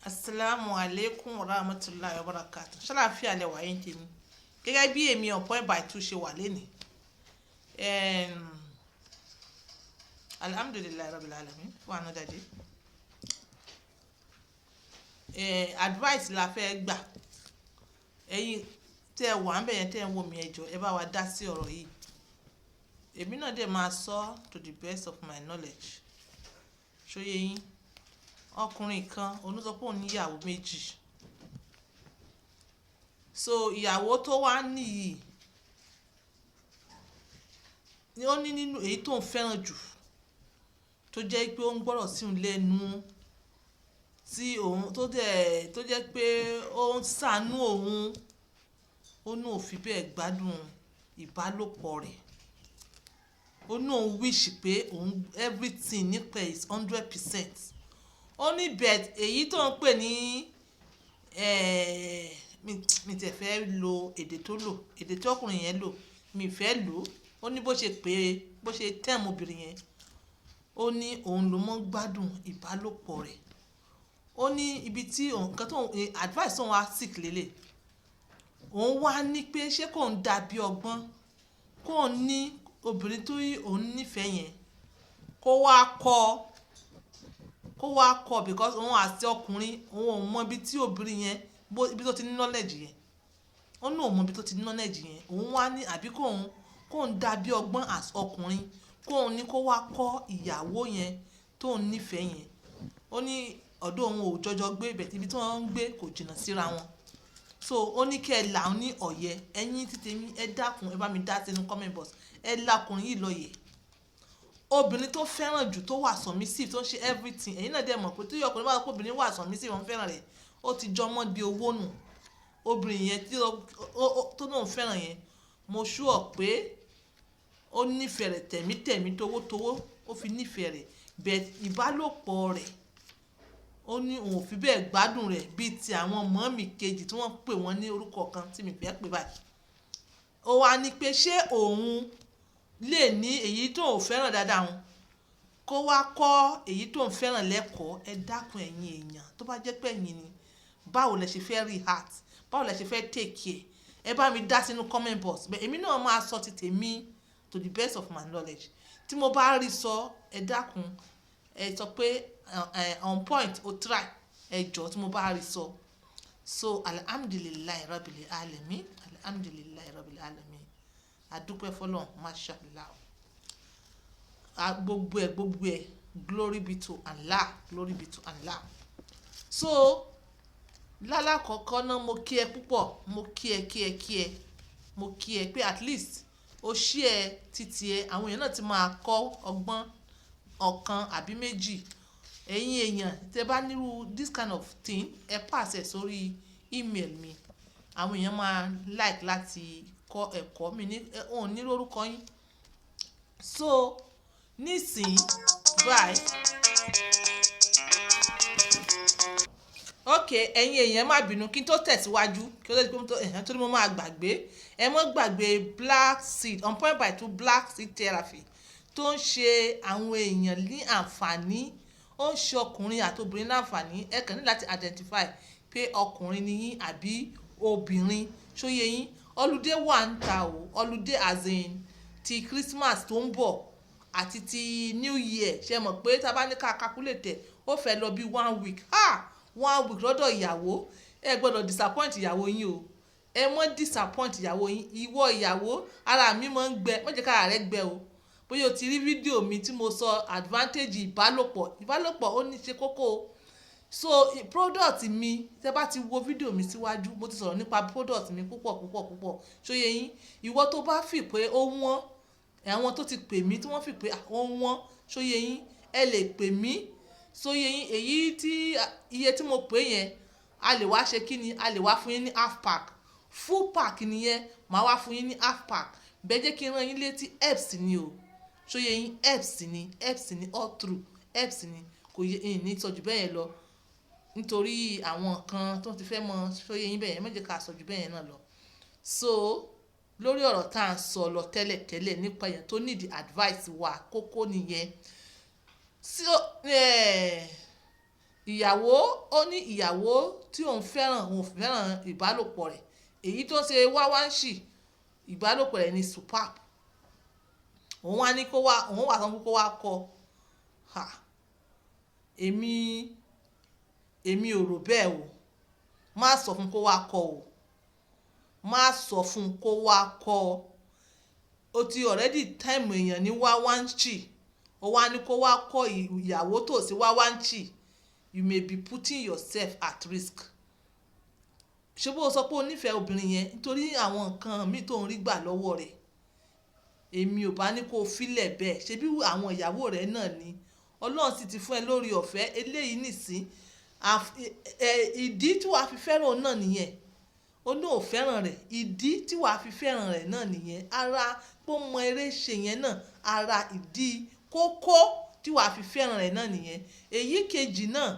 Asalaamu alaikum warahmatulahi wabarakatuh. Ṣàlàáfíà lẹ wà yín tèmi? Gẹ́gẹ́ bí èmi on point by two ṣe wà lénìí, alhamdulillahi rabbil alamin fún another day. Advice la fẹ́ gbà. Ẹ̀yin tẹ́ ẹ wà ń bẹ̀ yẹn, tẹ́ ẹ ń wò mí, ẹ jọ̀ọ́, ẹ bá wa dá sí ọ̀rọ̀ yìí. Èmi náà dẹ̀ máa sọ to the best of my knowledge. Ṣó yé yín? Ọkùnrin kan òun sọ pé òun níyàwó méjì. So ìyàwó tó wá níyì ni ó ní nínú èyí tó ń fẹ́ràn jù, tó jẹ́ pé ó ń gbọ́rọ̀ sí òun lẹ́nu, tí òun tó dẹ̀ tó jẹ́ pé ó ń ṣàánú òun. Ó ní òun fi bẹ́ẹ̀ gbádùn ìbálòpọ̀ rẹ̀. Ó ní òun wish pé òun everything nípa is 100%. Ó ní but èyí tó ń pè ní mi tẹ̀ fẹ́ lo èdè tó lò, èdè tí ọkùnrin yẹn lò, mi fẹ́ lò. Ó ní bó ṣe pé, bó ṣe term obìnrin yẹn, ó ní òun ló mọ́ gbádùn ìbálòpọ̀ rẹ̀. Ó ní ibi tí òun nǹkan tó advice tó ń wá seek lélẹ̀. Òun wá ní pé ṣé kò ń dàbí ọgbọ́n kó ní obìnrin tó òun nífẹ̀ẹ́ yẹn kó wá kọ́, because òun àti ọkùnrin, òun ò mọ ibi tí obìnrin yẹn bó ibi tó ti ní knowledge yẹn. Ó ní òun mọ ibi tó ti ní knowledge yẹn. Òun wá ní àbí kóun dàbí ọgbọ́n as ọkùnrin, kóun ní kó wá kọ́ ìyàwó yẹn tó ń nífẹ̀ẹ́ yẹn. Ó ní ọ̀dọ̀ òun ò jọjọ gbé, but ibi tí wọ́n ń gbé kò jìnnà síra wọn. So ó ní kí ẹ là ń ní ọ̀yẹ́. Ẹ̀yin títí mi, ẹ dákun, ẹ bá mi dá sínú comment box. Ẹ là ọkùnrin yìí lóye. Obìnrin tó fẹ́ràn jù, tó wà submissive, tó ń ṣe everything, ẹ̀yin náà dẹ̀ mọ̀ pé tí ọkùnrin bá sọ pé obìnrin wà submissive, wọ́n fẹ́ràn rẹ̀, ó ti jọmọ́ bí owó nù. Obìnrin yẹn tí tó náà fẹ́ràn yẹn, mo sure pé ó nífẹ̀ẹ́ rẹ̀ tẹ̀mítẹ̀mí, towótowó ó fi nífẹ̀ẹ́ rẹ̀, but ìbálòpọ̀ rẹ̀, ó ní òun ò fi bẹ́ẹ̀ gbádùn rẹ̀ bíi ti àwọn mummy kejì tí wọ́n pè wọ́n ní orúkọ kan tí mi fẹ́ pè báyìí. Ó wá ní pé ṣé òun lè ní èyí tó ò fẹ́ràn dáadáa òun kó wá kọ́ èyí tó ń fẹ́ràn lẹ́kọ̀ọ́? Ẹ dákun, ẹ̀yin èèyàn, tó bá jẹ́ pé ẹ̀yin ni, báwo lẹ ṣe fẹ́ react? Báwo lẹ ṣe fẹ́ take care? Ẹ bá mi dá sínú comment box. Bẹ́ẹ̀ èmi náà máa sọ ti tèmi to the best of my knowledge. Tí mo bá rí sọ, ẹ dákun, ẹ sọ pé on point o try. Ẹ jọ̀ọ́, tí mo bá rí sọ. So alhamdulillahi rabbil alamin, alhamdulillahi rabbil alamin, adúpẹ́ fọlọ́run, mashallah, gbogbo ẹ, gbogbo ẹ, glory be to Allah, glory be to Allah. So lálàkọ́kọ́ náà, mo kí ẹ púpọ̀, mo kí ẹ, kí ẹ, kí ẹ, mo kí ẹ pé at least o ṣí ẹ títí ẹ, àwọn èèyàn náà ti máa kọ́ ọgbọ́n ọ̀kan àbí méjì. Ẹ̀yin èèyàn, tẹ́ bá nírú this kind of thing, ẹ pass ẹ sórí email mi. Àwọn èèyàn máa like láti kọ́ ẹ̀kọ́ mi ní òun ní lórúkọ yín. So nísìnyí bye. Ok, ẹ̀yin èèyàn, má bínú. Kí n tó tẹ̀síwájú, kí ó tó di pé ẹ̀hẹ́n tó ní mo máa gbàgbé, ẹ mọ́ gbàgbé black seed on point by two, black seed therapy tó ń ṣe àwọn èèyàn ní àǹfààní. Ó ń ṣe ọkùnrin àti obìnrin láǹfààní. Ẹ kàn ní láti identify pé ọkùnrin ni yín àbí obìnrin. Ṣó yé yín? Holiday wà ń ta o. Holiday as in ti Christmas tó ń bọ̀ àti ti New Year. Ṣe mọ̀ pé tá a bá ní ká calculate ẹ̀, ó fẹ́ lọ bí one week. Ah, one week lọ́dọ̀ ìyàwó. Ẹ gbọ́dọ̀ disappoint ìyàwó yín o. Ẹ mọ́ disappoint ìyàwó yín. Ìwọ ìyàwó, ara mi máa ń gbẹ, má jẹ́ kára rẹ gbẹ o. Bóyá o ti rí fídíò mi tí mo sọ advantage ìbálòpọ̀. Ìbálòpọ̀, ó ní ṣe kókó o. So product mi, tẹ́ bá ti wo fídíò mi síwájú, mo ti sọ̀rọ̀ nípa product mi púpọ̀ púpọ̀ púpọ̀. Ṣó yé yín? Ìwọ tó bá fi pé ó wọ́n, àwọn tó ti pè mí tí wọ́n fi pé ó wọ́n, ṣó yé yín, ẹ lè pè mí. Ṣó yé yín? Èyí tí iye tí mo pè yẹn, a lè wá ṣe kí ni, a lè wá fún yín ní half pack. Full pack nìyẹn, màá wá fún yín ní half pack. Bẹ́ẹ̀ jẹ́ kí n rán yín létí, herbs ni o. Ṣó yé yín? Herbs ni, herbs ni, all through herbs ni. Kò yẹ ní sọ jù bẹ́ẹ̀ yẹn lọ nítorí àwọn kan tó ti fẹ́ mọ̀. Ṣó yé yín bẹ́ẹ̀ yẹn? Má jẹ́ ká sọ jù bẹ́ẹ̀ yẹn náà lọ. So lórí ọ̀rọ̀ tá à ń sọ lọ tẹ́lẹ̀tẹ́lẹ̀ nípa èèyàn tó need advice wa, kókó nìyẹn. So Ìyàwó, ó ní ìyàwó tí òun fẹ́ràn, òun fẹ́ràn ìbálòpọ̀ rẹ̀. Èyí tó ń ṣe wá wá ń ṣì, ìbálòpọ̀ rẹ̀ ní superb. Òun wá ní kó wá, òun wà sọ pé kó wá kọ́. Ha, èmi ò rò bẹ́ẹ̀ o. Má sọ fún kó wá kọ́ o, má sọ fún kó wá kọ́. O ti already time èèyàn ní wá wá ń ṣì, ó wá ní kó wá kọ́ ìyàwó tó sí wá wá ń ṣì. You may be putting yourself at risk. Ṣé bó o sọ pé o nífẹ̀ẹ́ obìnrin yẹn nítorí àwọn nǹkan míì tó ń rí gbà lọ́wọ́ rẹ̀? Èmi ò bá ní kó o filẹ̀ bẹ́ẹ̀. Ṣebí àwọn ìyàwó rẹ̀ náà ni Ọlọ́run sì ti fún ẹ lórí ọ̀fẹ́ eléyìí nìsín. Ìdí tí wàá fi fẹ́ràn òun náà nìyẹn. Ó ní ò fẹ́ràn rẹ̀, ìdí tí wàá fi fẹ́ràn rẹ̀ náà nìyẹn. Ara pé ó mọ eré ṣe yẹn náà, ara ìdí kókó tí wàá fi fẹ́ràn rẹ̀ náà nìyẹn. Èyí kejì náà,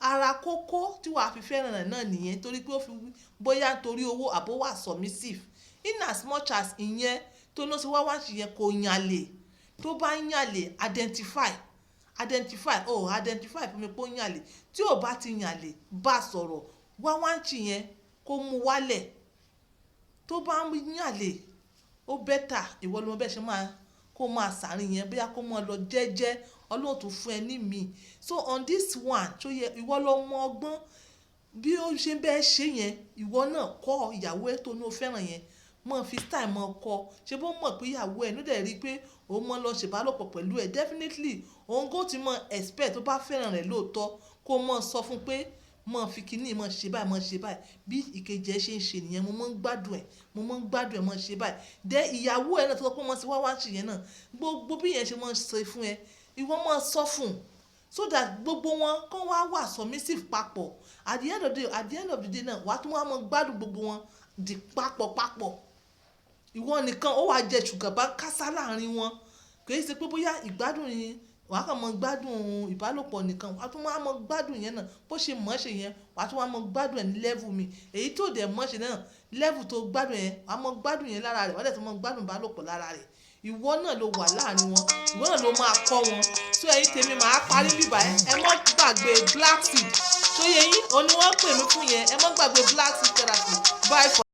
ara kókó tí wàá fi fẹ́ràn rẹ̀ náà nìyẹn, torí pé ó fi bóyá torí owó àbó wà submissive. In as much as ìyẹn tó lọ sí wá wá ṣe yẹn, kò yànlè. Tó bá yànlè, identify, identify, oh, identify fún mi pé ó yànlè. Tí ò bá ti yànlè, bá sọ̀rọ̀, wá wá ń ṣì yẹn kó mú wálẹ̀. Tó bá ń yànlè, ó better ìwọ ló mọ bẹ́ẹ̀ ṣe máa kó máa sàárín yẹn, bóyá kó máa lọ jẹ́jẹ́. Ọlọ́run tún fún ẹ ní mi. So on this one tó yẹ, ìwọ ló mọ ọgbọ́n bí ó ṣe bẹ́ẹ̀ ṣe yẹn. Ìwọ náà kọ́ ìyàwó ẹ tó ní o fẹ́ràn yẹn, mọ̀ fi style mọ̀ kọ́. Ṣé bó mọ̀ pé ìyàwó ẹ ló dẹ̀ rí pé òun mọ̀ lọ ṣèbálòpọ̀ pẹ̀lú ẹ? Definitely òun kò ti mọ̀ expect. Tó bá fẹ́ràn rẹ̀ lóòótọ́, kó mọ̀ sọ fún pé mọ̀ fi kíní, mọ̀ ṣe báyìí, mọ̀ ṣe báyìí, bí ìkejì ẹ ṣe ń ṣe nìyẹn, mo mọ̀ ń gbádùn ẹ̀, mo mọ̀ ń gbádùn ẹ̀, mọ̀ ṣe báyìí. Then ìyàwó ẹ náà tó sọ pé mọ̀ sí wá wá ṣe yẹn náà, gbogbo bí yẹn ṣe mọ̀ ṣe fún ẹ, ìwọ mọ̀ sọ fún, so that gbogbo wọn kàn wá wà submissive papọ̀. At the end of the day náà, wàá tún wá mọ̀ gbádùn gbogbo wọn di papọ̀ papọ̀. Ìwọ nìkan ó wàá jẹ ṣùgàbá kásá láàrin wọn. Kì í ṣe pé bóyá ìgbádùn yín, wàá kàn mọ gbádùn ìbálòpọ̀ nìkan, wàá tún wá mọ gbádùn yẹn náà. Bó ṣe mọ̀ ṣe yẹn, wàá tún wá mọ gbádùn ẹ̀ ní level mi. Èyí tó dẹ̀ mọ̀ ṣe náà, level tó gbádùn yẹn, wàá mọ gbádùn yẹn lára rẹ̀, wàá dẹ̀ tún mọ gbádùn ìbálòpọ̀ lára rẹ̀. Ìwọ náà ló wà láàrin wọn, ìwọ náà ló máa kọ́ wọn. So ẹ̀yin tèmi, màá parí bíbá ẹ. Ẹ mọ́ gbàgbé black seed. Ṣó yé yín? Òun ni wọ́n pè mí fún yẹn. Ẹ mọ́ gbàgbé black seed therapy. Bye for.